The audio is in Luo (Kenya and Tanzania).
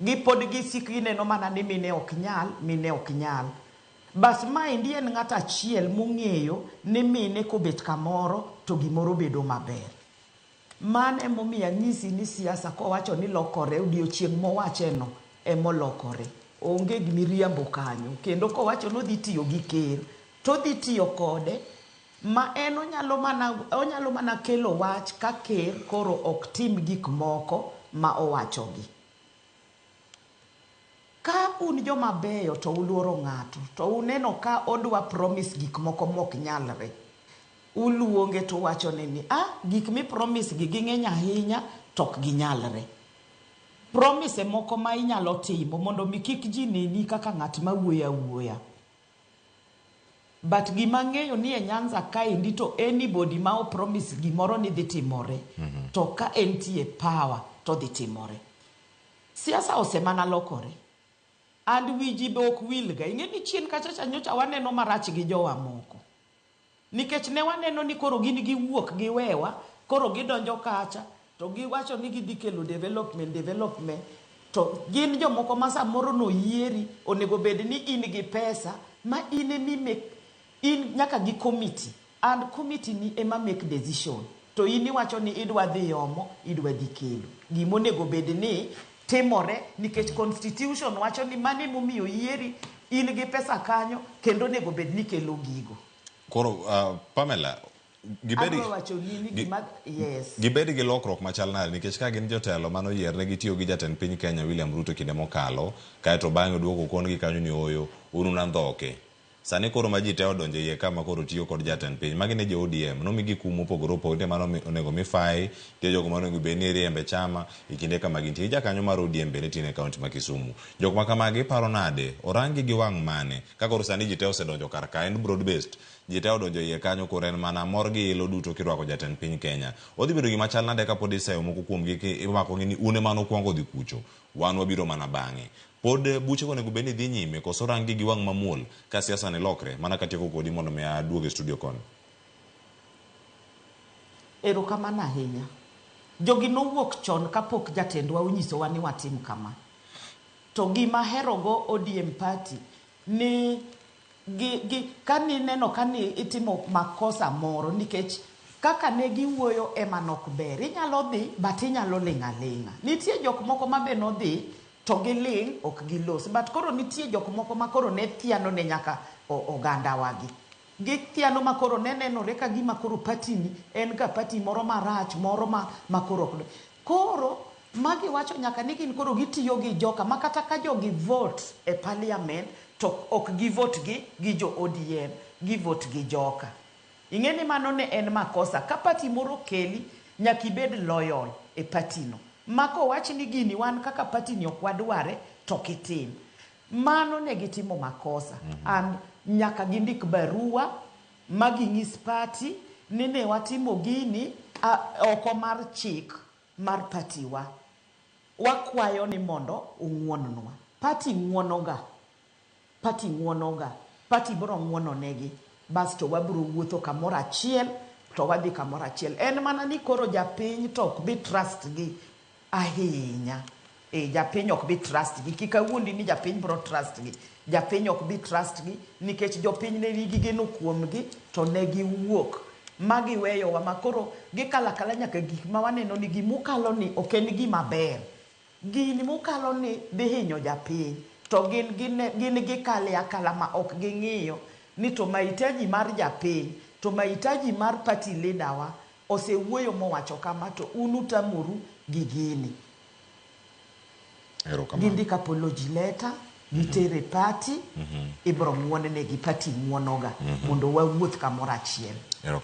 Gipod gisik gineno mana ni mine ok nyal, mine ok nyal. Bas maendi en ng'at achiel mong'eyo ni mine kobet kamoro to gimoro bedo maber. Mano emomiyo anyisi ni siasa kowacho ni lokore odiochieng' mowacheno emolokore. Onge miriambo kanyo. Kendo kowacho ni odhi tiyo gi ker, to odhi tiyo kode ma en onyalo mana kelo wach ka ker koro ok tim gik moko ma owachogi. Ka un joma beyo to uluoro ng'ato to uneno ka odwa promise gik moko mok nyalre, uluonge to uwachone ni ah, gik mi promise gi ging'eny ahinya to ok ginyalre. Promise moko ma inyalo timo mondo mi kik ji neni kaka ng'at ma wuoyo awuoya. But gima ang'eyo ni e Nyanza kaendi to anybody ma o promise gimoro ni dhi timore, to ka entie power to dhi timore. Siasa osemana lokore. And wi ji be ok wilga. Ing'e ni chien kacha cha nyocha waneno marach gi jowa moko. Nikech ne waneno ni koro gin giwuok giwewa, koro gidonjo kacha, to giwacho ni gidhi kelo development, development. To gin jomoko ma samoro noyieri, onego bed ni in gi pesa, ma in emi make, in nyaka gi committee. And committee ni ema make decision. To in iwacho ni idwa dhi omo, idwa dhi kelo. Gimonego bed ni timore nikech constitution wacho ni mano emomiyo yieri, in gi pesa kanyo, kendo onego bed ni kelo gigo. Koro Pamela, gibed Adwa wacho ni ni gima, yes. Gibed gi lokruok machal nade nikech ka gin jotelo mano yier ne gitiyo gi jatend piny Kenya William Ruto kinde mokalo kaeto bang'e oduogo kon gi kanyo ni ooyo un una ndhoke. Sani koro ma ji te odonjo iye ka ma koro tiyo kod jatend piny magi ne jo ODM nomigi kum mopogore opogore nitie mano onego mi fai nitie jogo mane onego bed ni iriembe chama e kinde kama gintie gi jakanyo mar ODM bende tine e kaunti ma Kisumu. Jok ma kamagi iparo nade orang gi gi wang' mane ka koro sani ji te osedonjo kar ka en broad based ji te odonjo iye kanyo koro en mana mor gi ilo duto kirwako jatend piny Kenya. Odhi bedo gima chal nade kapod iseyo moko kuom gi ki imako gi ni un ema nukwongo dhi kucho wan wabiro mana bang'e. Pod buchego onego bed ni dhi nyime koso rang gi gi wang' mamuol ka siasa ni lokre mana katieko kodi mondo mi aduog e studio koni. Erokamano ahinya. Jogi nowuok chon kapok jatendwa onyisowa ni watim kama. To gima aherogo ODM party ni gi, gi, ka nineno ka ni itimo makosa moro nikech kaka ne giwuoyo ema nok ber. Inyalo dhi but inyalo ling' aling'a. Nitie jok moko ma be nodhi to giling' ok gilos. But koro nitie jok moko ma koro ne thiano ne nyaka oganda wagi. Githiano ma koro ne nenore ka gima koro party ni en ga party moro marach moro ma koro ok. Koro magi wacho nyaka ni gin koro gitiyo gi joka ma kata ka jogi vote e parliament to ok gi vote gi jo ODM, gi vote gi joka. Ing'e ni mano ne en makosa. Ka party moro keli, nyaka ibed loyal e party no. Ma kowach ni gini wan kaka party ni ok wadware, to ok itim. Mano ne gitimo makosa. And nyaka gindik barua ma ginyis party ni ne watimo gini oko mar chik mar party wa. Wakwayo ni mondo ung'uon-nwa. Party ng'uonoga. Party ng'uonoga. Party biro ng'uono negi. Basto wabiro wuotho kamoro achiel to wadhi kamoro achiel. En mana ni koro japiny to ok bi trust gi ahinya. E, japiny ok bi trust gi. Kik awuondi ni japiny biro trust gi. Japiny ok bi trust gi nikech jopiny ne nigi geno kuomgi to ne giwuok ma giweyowa ma koro gikalo akala nyaka gik ma waneno ni gimukalo ni ok en gima ber. Gini mukalo ni dhi hinyo japiny to gin gin gikale akala ma ok ging'iyo ni to mahitaji mar japiny to mahitaji mar party leader wa osewuoyo mowacho kama to un utamoru gi gini. Erokamano. Gindik apology letter gitere party ibro ng'uon negi party ng'uonoga mondo wawuoth kamoro achiel. Erokamano.